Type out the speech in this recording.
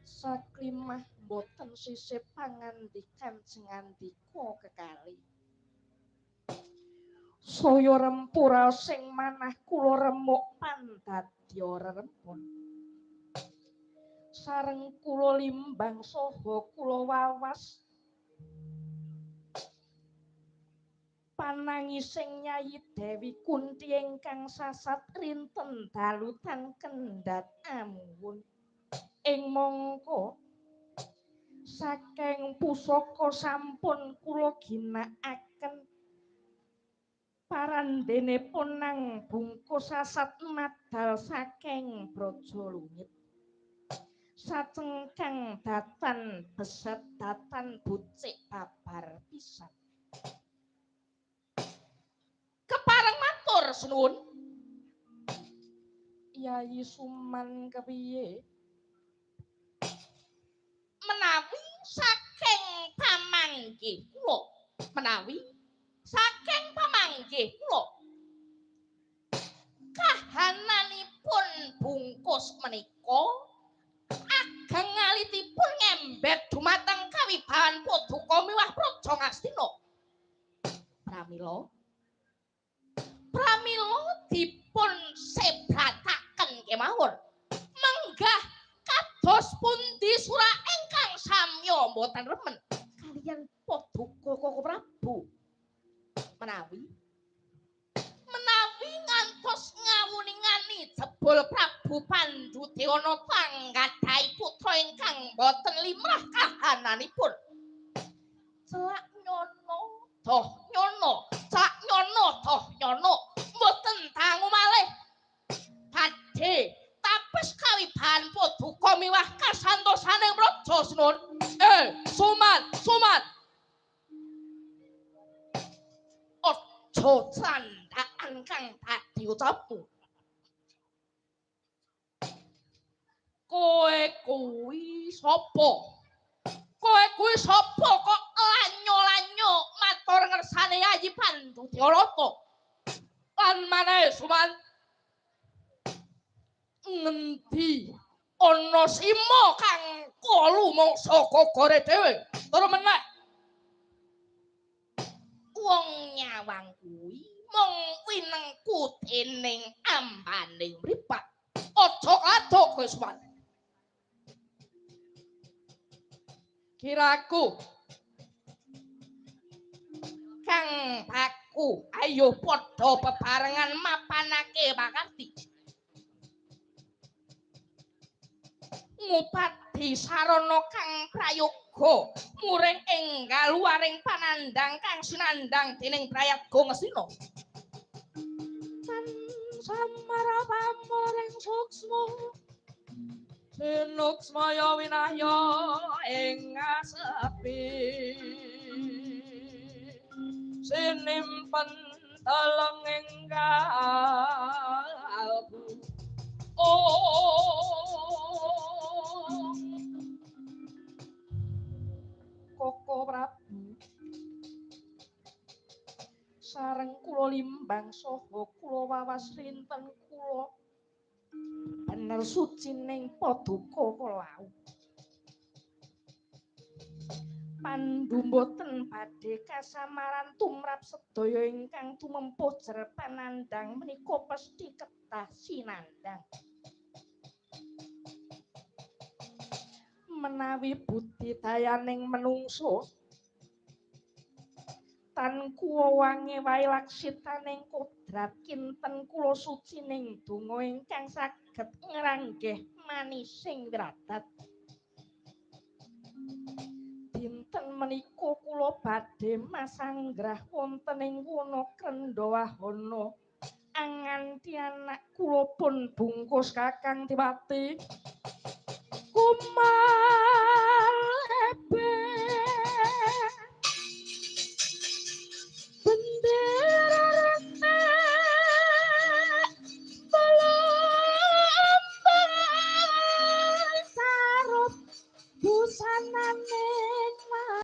Saklimah boten sisih pangandikan singandika kekali. Saya rempura sing manah kula remuk pandadya rerempun. Sareng kula limbang saha kula wawas panangising Nyayi Dewi Kunti ingkang sasat rinten dalu tan kendhat amuwun. Ing mangka saking pusaka sampun kula ginakaken parandenipun nang bungkus sasat madal saking Braja Lungit. Sacengkang datan beset datan bucik babar pisan. Kepareng matur sunuwun. Yayi Suman kepiye? Menawi saking pamanggih kula, menawi saking pamanggih kula, kahananipun bungkus menika ageng alitipun ngembet dumateng kawibawan paduka miwah Praja Ngastina. Pramila dipun sebrataken kemawon. Menggah kados pundi sura ingkang samya mboten remen kaliyan paduka Koko Prabu. Menawi ngantos ngawuningani jebul Prabu Pandudewana panggadahi putra ingkang boten limrah kahananipun. Celak nyono doh nyono, celak nyono doh nyono, mboten dangu malih. Badhe tapes kawibahan paduka miwah kasantosaning praja Sunan. Suman, Suman. Aja candhakan kang dadi ucapmu. Kowe kuwi sapa? Kowe kuwi sapa kok lanyo-lanyo matur ngersane Yayi Pandudewanata? Lan maneh Suman, ngendi ana sima kang kolu mangsa gogore dhewe? Tur meneh wong nyawang kuwi mung winengku dening ambaning mripat. Aja kadok kowe Suman. Kiraku kang baku ayo padha bebarengan mapanake pakarti. Ngupadi sarana kang prayoga muring ing galuwaring panandhang kang sinandhang dening Prayaga Ngastina. Tan samara pamoring suksma sinuksmaya winahya ing ngasepi sinimpen teleng ing kalbu. Oh Koko Prabu, sareng kula limbang saha kula wawas rinten kula bener sucining paduka kala wau. Pandu mboten badhe kasamaran tumrap sedaya ingkang tumempuh jer panandhang menika pesthi kedah sinandhang. Menawi budidayaning menungso tan kuwange wae laksitaning kodrat kinten kula sucining donga ingkang saged ngranggeh manising wiradat. Dinten menika kula badhe masanggrah wonten ing wana Krendhawahana anganti anak kula pun bungkus Kakang Diwati. Kumarang